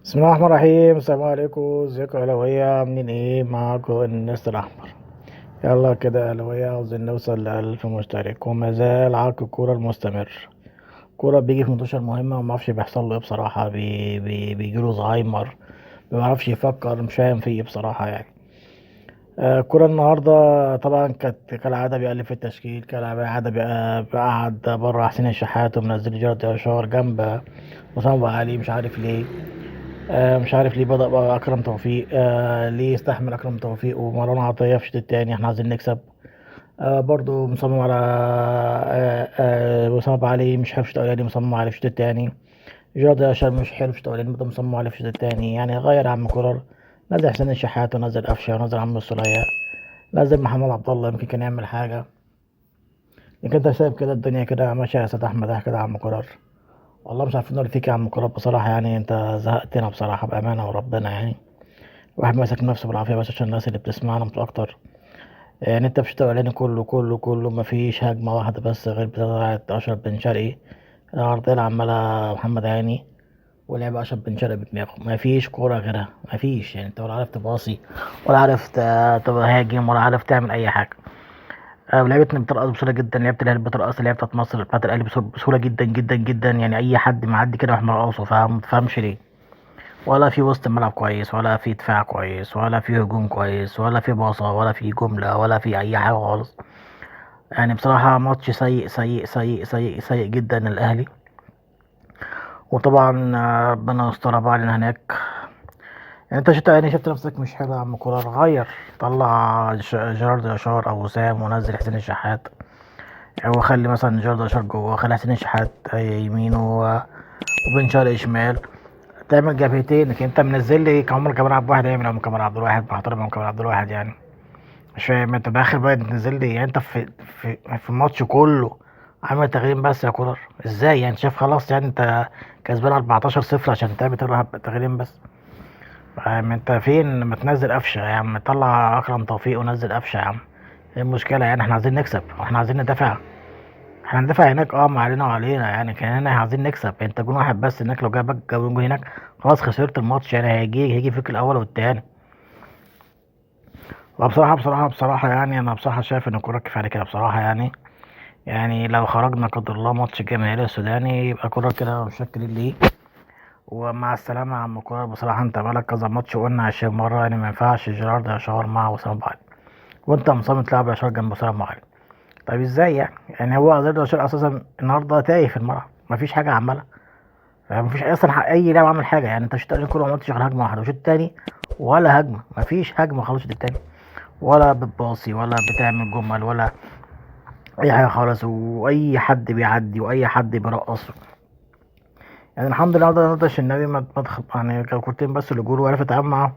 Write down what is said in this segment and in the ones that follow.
بسم الله الرحمن الرحيم. السلام عليكم، ازيكم يا اهلاويه؟ عاملين ايه؟ معاكم الناس الاحمر. يلا كده يا اهلاويه، عاوزين نوصل ل1000 مشترك، وما زال عرض الكورة المستمر. كورة بيجي في ماتشات مهمة وما اعرفش بيحصل له ايه بصراحه، بي بي بيجيله زهايمر، ما بيعرفش يفكر، مش فاهم فيه ايه بصراحة يعني. كورة النهارده طبعا كانت كالعادة بيألف في التشكيل، كالعادة بيقعد بره حسين الشحات ومنزل جيرارد يشار جنب وسام ابو علي، مش عارف ليه. مش عارف ليه بدأ بقى أكرم توفيق، ليه استحمل أكرم توفيق ومروان عطية في الشوط التاني؟ احنا عايزين نكسب. برضو مصمم على وسام أبو علي مش حلو في الشوط الأولاني، مصمم عليه في الشوط التاني. جيرارد يشار مش حلو في الشوط الأولاني، برضو مصمم عليه في الشوط التاني. غير عم كولر، نزل حسين الشحات ونزل قفشة ونزل عم السولية، نزل محمد عبد الله يمكن كان يعمل حاجة. لكن انت سايب كده الدنيا كده ماشية يا سيد أحمد كده يا عم كولر. والله مش عارفين نقول فيك يا عم كولر بصراحة، انت زهقتنا بصراحة بأمانة وربنا. الواحد ماسك نفسه بالعافية بس عشان الناس اللي بتسمعنا مش أكتر. انت في الشوط الأولاني كله كله كله مفيش هجمة واحدة بس غير بتاعة أشرف بن شرقي، العرضية اللي عمالها محمد هاني ولعب أشرف بن شرقي بدماغه، مفيش كورة غيرها، مفيش. انت ولا عارف تباصي ولا عارف تهاجم ولا عارف تعمل أي حاجة. لعيبتنا بترقص بسهولة جدا، لعيبة الأهلي بترقص، لعيبة بتاعت مصر بتاعت الأهلي بسهولة جدا جدا جدا. أي حد معدي كده راح مرقصه، فما تفهمش ليه. ولا في وسط الملعب كويس، ولا في دفاع كويس، ولا في هجوم كويس، ولا في باصة، ولا في جملة، ولا في أي حاجة خالص. بصراحة ماتش سيء سيء سيء سيء سيء جدا للأهلي. وطبعا، ربنا يسترها بقى علينا هناك. انت شفت نفسك مش حلو يا عم كولر، غير طلع جيرارد يشار او وسام ونزل حسين الشحات، او خلي مثلا جيرارد يشار جوه، خلي حسين الشحات يمين وبن شرقي شمال، تعمل جبهتين. لكن انت منزل لي عمر كمال عبد الواحد، يعمل عمر كمال عبد الواحد، محترم عمر كمال عبد الواحد. مش فاهم انت باخر بقى تنزل لي، انت في الماتش كله عامل تغيير بس يا كولر، ازاي يعني؟ شايف خلاص انت كسبان 14-0 عشان تعمل تغييرين بس. فاهم انت فين؟ ما تنزل قفشه يا عم، طلع اكرم توفيق ونزل قفشه يا عم. ايه المشكلة يعني؟ احنا عايزين نكسب واحنا عايزين ندافع، احنا هندافع هناك ما علينا وعلينا كان هنا عايزين نكسب. انت جون واحد بس هناك، لو جابك جون هناك خلاص خسرت الماتش، هيجي فيك الاول والتاني. وبصراحة، بصراحة، بصراحة انا بصراحة شايف ان الكورة كفاية كده بصراحة. لو خرجنا قدر الله ماتش الجماهيرية السوداني يبقى كورة كده مش شكل ليه. ومع السلامة يا عم كورة بصراحة، انت بقالك كذا ماتش وقلنا 20 مرة ما ينفعش جيرارد يشاور مع وسام ابو علي، وانت مصمم تلعب يشار جنب وسام ابو علي. طيب ازاي يعني؟ هو جيرارد يشار اساسا النهارده تايه في الملعب، مفيش حاجة عملها، مفيش اصلا اي لاعب عمل حاجة. انت الشوط الاولاني كله ما عملتش غير هجمة واحدة، والشوط التاني ولا هجمة، مفيش هجمة خالص الشوط التاني، ولا بتباصي ولا بتعمل جمل ولا اي حاجة خالص، واي حد بيعدي واي حد بيرقص. الحمد لله النهارده الشناوي ما اتخ-، كان كورتين بس اللي جول وعرف يتعامل معاهم.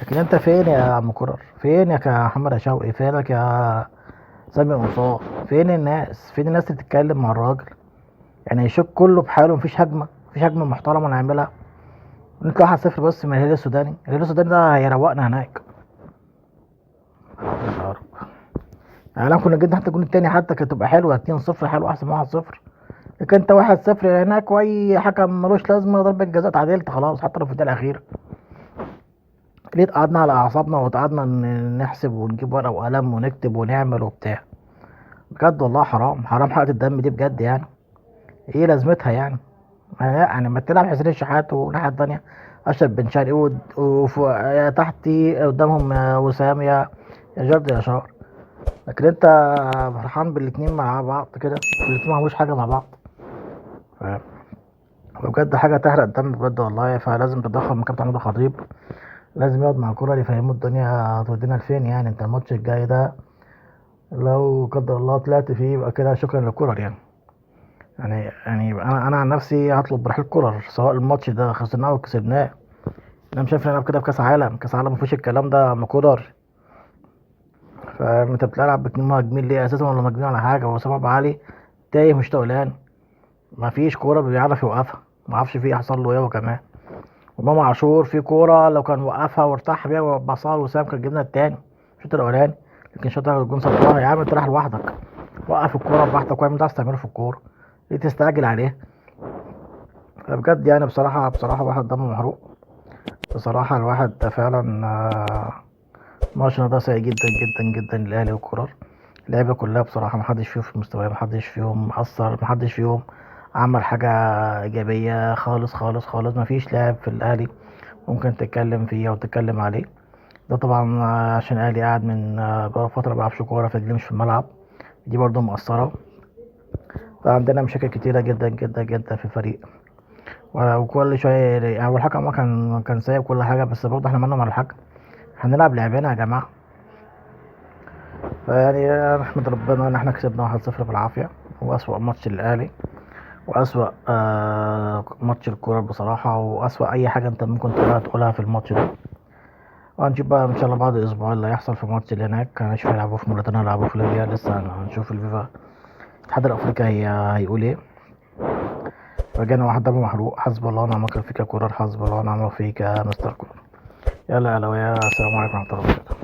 لكن انت فين يا عم كرر؟ فين يا محمد شوقي؟ فينك يا سامي قمصان؟ فين الناس؟ فين الناس اللي بتتكلم مع الراجل؟ يشك كله بحاله، مفيش هجمة، مفيش هجمة محترمه نعملها. نطلع 1-0 بس من الهلال السوداني، الهلال السوداني ده هيروقنا هناك. يا رب. لو كنا جبنا حتى الجون التاني حتى كانت تبقى حلوة، 2-0 حلوة احسن من 1-0. لكن انت 1-0 هناك واي حكم ملوش لازمه، ضربه جزاء اتعادلت خلاص حتى لو في الدقيقة الاخيرة. ليه اتقعدنا على اعصابنا واتقعدنا نحسب ونجيب ورقة وقلم ونكتب ونعمل وبتاع؟ بجد والله حرام، حرام حرقه الدم دي بجد. ايه لازمتها يعني؟ ما تلعب حسين الشحات وناحية الثانية اشرف بن شرقي تحتي قدامهم وسام يا جورج يا شار. لكن انت فرحان بالاتنين مع بعض كده، الاتنين ما عملوش حاجة مع بعض. وبجد حاجة تحرق الدم بجد والله. فلازم تدخل من كابتن محمود الخطيب، لازم يقعد مع كولر يفهمه الدنيا هتودينا لفين. انت الماتش الجاي ده لو قدر الله طلعت فيه يبقى كده شكرا لكولر. انا عن نفسي هطلب رحيل كولر، سواء الماتش ده خسرناه او كسبناه. انا مش شايف نلعب كده في كاس عالم، كاس عالم ما فيش الكلام ده يا كولر. فانت بتلعب باتنين مهاجمين ليه اساسا؟ ولا مهاجمين ولا حاجة. هو وسام ابو علي تايه مش تقلان، ما فيش كورة بيعرف يوقفها، ما اعرفش في حصل له ايه. وكمان وامام عاشور في كورة لو كان وقفها وارتاح بيها وبصها لوسام كان جبنا التاني الشوط الاولاني، لكن الشوط الاول الجون صدها. يا عم انت رايح لوحدك، وقف الكورة براحتك واعمل اللي عايز تعمله في الكورة، ليه تستعجل عليها؟ بجد بصراحة واحد دمه محروق. بصراحة الواحد ده فعلا ماتش ده سيء جدا جدا جدا للأهلي وكولر. اللعيبة كلها بصراحة محدش فيهم في مستواه، محدش فيهم أثر، محدش فيهم عمل حاجة إيجابية خالص خالص خالص. مفيش لاعب في الأهلي ممكن تتكلم فيه أو تتكلم عليه. ده طبعا عشان الأهلي قاعد من بقاله فترة ما بيلعبش كورة، فرجليه مش في الملعب، دي برضه مؤثرة. فعندنا مشاكل كتيرة جدا جدا جدا في الفريق، وكل شوية يعني هو الحكم كان سايب كل حاجة، بس برضه احنا مالنا مع الحكم، هنلعب لعبنا يا جماعة. فيعني نحمد ربنا ان احنا كسبنا 1-0 بالعافية. هو أسوأ ماتش للأهلي، وأسوأ ماتش الكورة بصراحة، وأسوأ أي حاجة أنت ممكن تقولها في الماتش ده. وهنشوف بقى إن شاء الله بعد أسبوع اللي هيحصل في الماتش اللي هناك. هنشوف هيلعبوا في موريتانيا، هيلعبوا في ليبيا، لسه هنشوف الفيفا الاتحاد الأفريقي هيقول إيه. رجعنا واحد دم محروق، حسب الله ونعم الوكيل فيك يا كورة، حسب الله ونعم الوكيل فيك يا مستر كورة. يلا يا لويا، السلام عليكم ورحمة الله وبركاته.